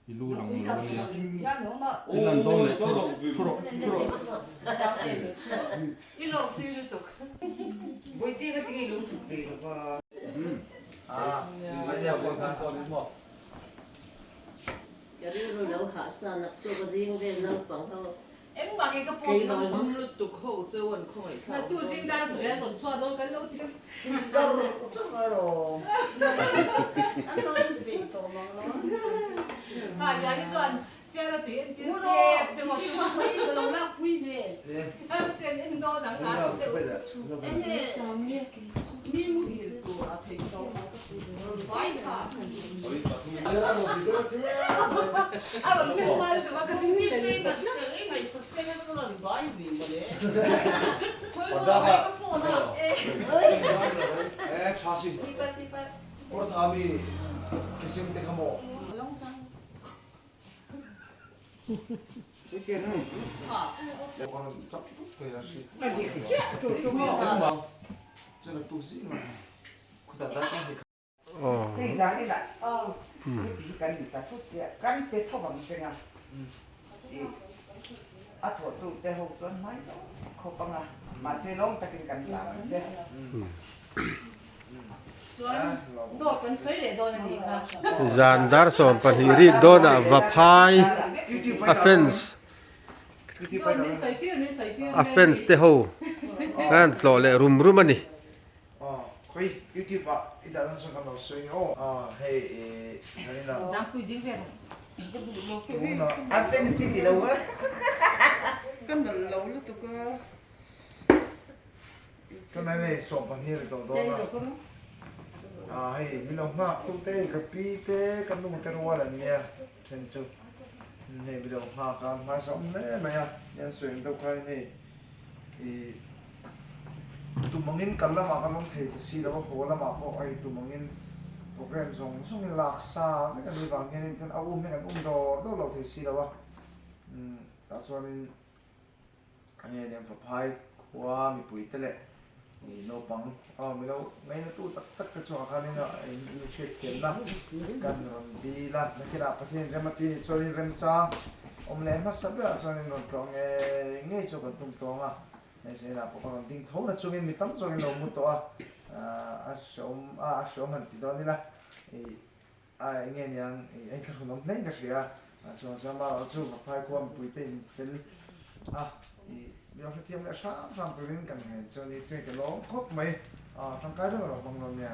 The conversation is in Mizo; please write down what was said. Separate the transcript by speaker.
Speaker 1: I lu lang lo a nia. I lan dawn leh thu rawh thu rawh thu rawh. Zan dar 12 rik dawnah Vaphai a fans a fans te ho khan tlawh leh rum rum a ni.
Speaker 2: Tum angin kal lamah kan awm thei ta si lo a, haw lamah pawh hei tum angin program zawng zawngin lak sa vek a nih vang hian hei chuan a um hi kan um dawr dawr lo thei si lo a, umm tah chuanin enge nen Vaphai khua mipui te leh ih naupang aw milo ngaina tu tak tak te chungah khanin a in hriatthiamna kan rawn dil a, nakinah Pathian rem a ti a nih chuanin remchang awm leh hmasa berah chuanin rawn tlawh ngei ngei chu kan tum tawng a. Hmeichhe inah pawh ka rawn ding tho na chungin mi tam zawkin lo mu tawh a, a hreawm a, a hreawm han ti dawn ila ih a eng nge niang ih a inthlahrun awm hlein ka hria a, chuan chuan amaherawh chu Vaphai khua mipui te in fel a, ih mi lo hrethiam leh hram hram turin kan ngen chu a ni thung ka lawm khawp mai, aw tangkai deuh erawh hmang dawn nia.